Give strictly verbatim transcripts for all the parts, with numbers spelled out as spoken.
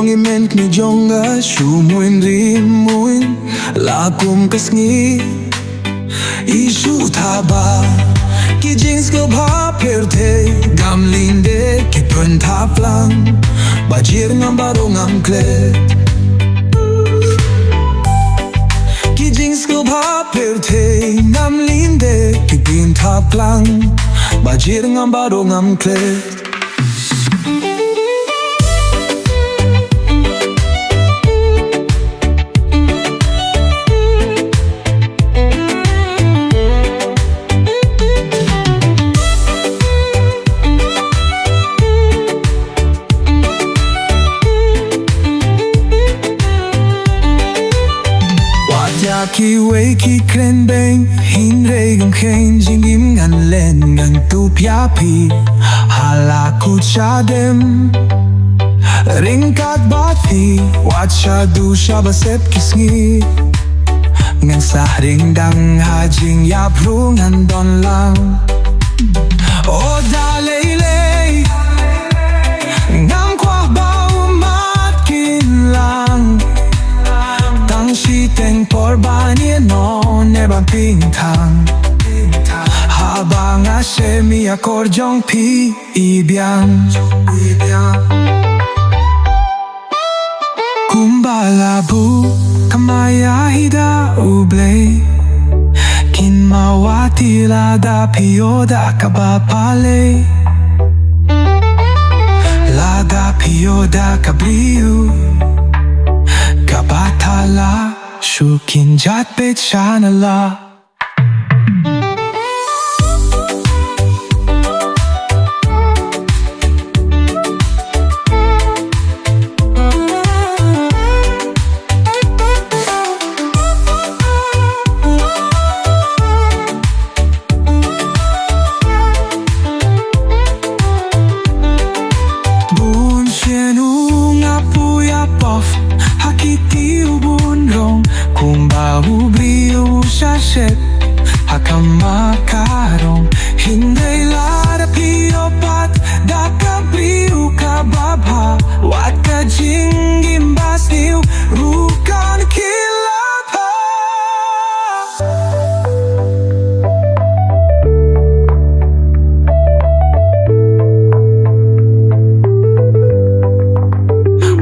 Ngi men kmie jong nga shu muin ri muin la kum ka sngi. I shu thaba ki jingskul bha pyrthei ngam lynde ki pynthaplang ba jir ngam baroh ngam klet. Ki jingskul bha pyrthei ngam lynde ki pynthaplang ba jir ngam baroh ngam klet. Wat ïa kiwei ki kren beiñ, hynrei ngam kheiñ jingim ngan len ngan tup ïa phi ha la kut shadem. Ryngkat bad phi wat sha du sha ba sep ki sngi. Ngan sah ryngdang ha jingïap ruh ngan don lang. O da lei lei ngam kwah ba u mat kin lang. Tang shiteng por ban ïa non ne ban pynthang. Haba nga shem ïa kor jong phi i biang. Kumba la buh ka Maya hi da U Blei. Kin mawati lada phi ïoh da kaba balei. Lada phi ïoh da ka briew kaba thala, shu kynjat peit sha na la. Bun sien u nga poi ïa pop ha ki tiw bun rong, kumba u briew u sha shet ha ka ma ka rong. Hynrei lada phi ïoh pat da ka briew kaba bha, wat ka jingim ba sniew ruh kan kylla bha.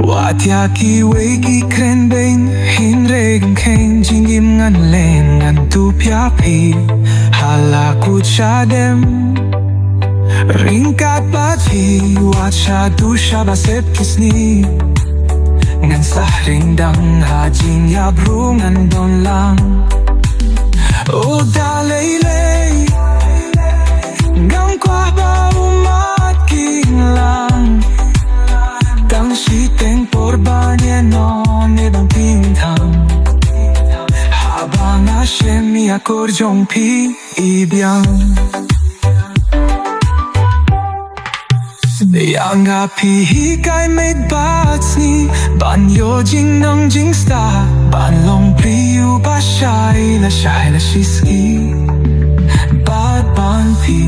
Wat ïa kiwei ki kren beiñ, hynrei ngam kheiñ jingim ngan len ngan tup ïa phi ha la kut shadem. Ryngkat bad phi wat sha du sha ba sep ki sngi. Ngan sah ryngdang ha jingïap ruh ngan don lang. O da lei lei ngam kwah ba u mat kin lang. Tang shiteng por ban ïa non ne ban pynthang. Haba nga shem ïa kor jong phi i biang. Ïa nga phi hikai met bad sngi ban ïoh jingnang jingstad, ban long briew ba shai la shai la shiski. Bad ban phi